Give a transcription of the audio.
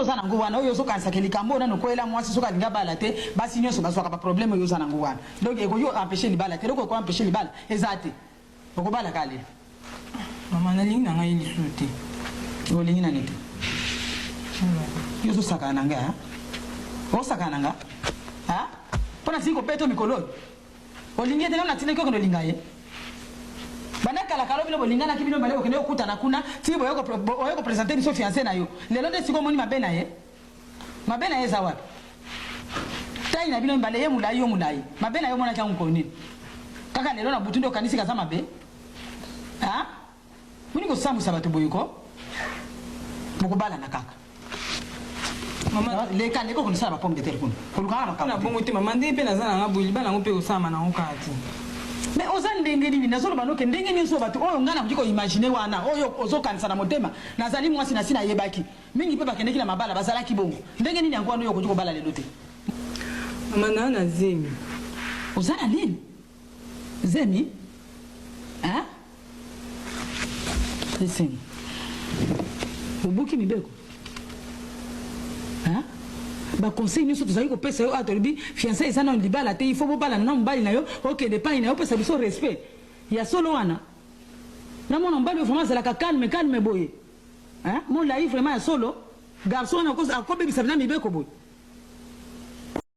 Oza nango wana oyo ozokanisa ke likambo oyo nanu okweyela mwasi soki alingi abala te, basi nionso bazwaka ba problème oyo oza nango wana donc ekoki ko empecher libala te, eloko eko empecher libala eza te, okobala kaka lelo. Maman nalingi na ngai ye lisusu te. Olingi nani te? Yo ozosakana na nga hein? Osakana na nga hein? Mpo nasili kobeta yo mikolo oyo? Olingi ye te nanu natindaki yo okende olinga ye? Banda kala kala bino bolinganaki bino mibale bokende kokutana kuna ti boye oye ko presenter biso fiance na yo lelo nde sikoyo omoni mabe na ye? Mabe na ye eza wapi? Taille na bino mibale ye mulayi yo mulayi mabe na ye omonaki yango mokolo nini? Kaka lelo na butu nde okanisi ke aza mabe? Haa? Boni kosambwisa bato boye ko? Bokobalana kaka. Mama leka leka okende osala ba pomme de terre kuna. Koluka nga makambo te. Bongo te mama, ndenge pe naza na nga boye libala yango pe ekosalama nango kaka te. Mais oza ndenge nini? Nazoloba no ke ndenge nionso bato oyo nga nakoki ko imaginer wana oyo ozokanisa na motema, nazali mwasi nasi nayebaki. Mingi pe bakendeki na mabala bazalaki bongo. Ndenge nini yango wana oyo okoki kobala lelo te? Mama naa na zemi. Oza na nini? Zemi? Hein? Listen. Obuki mibeko? Hein? Ba conseil nionso tozali kopesa yo awa tolobi fiançailles eza nanu libala te il faut bobalana na mobali na yo okende epayi na ye opesa biso respect ya solo wana na mwana mobali oyo vraiment azalaka calme calme boye hein molayi vraiment ya solo garçon wana akobebisa penza mibeko boye.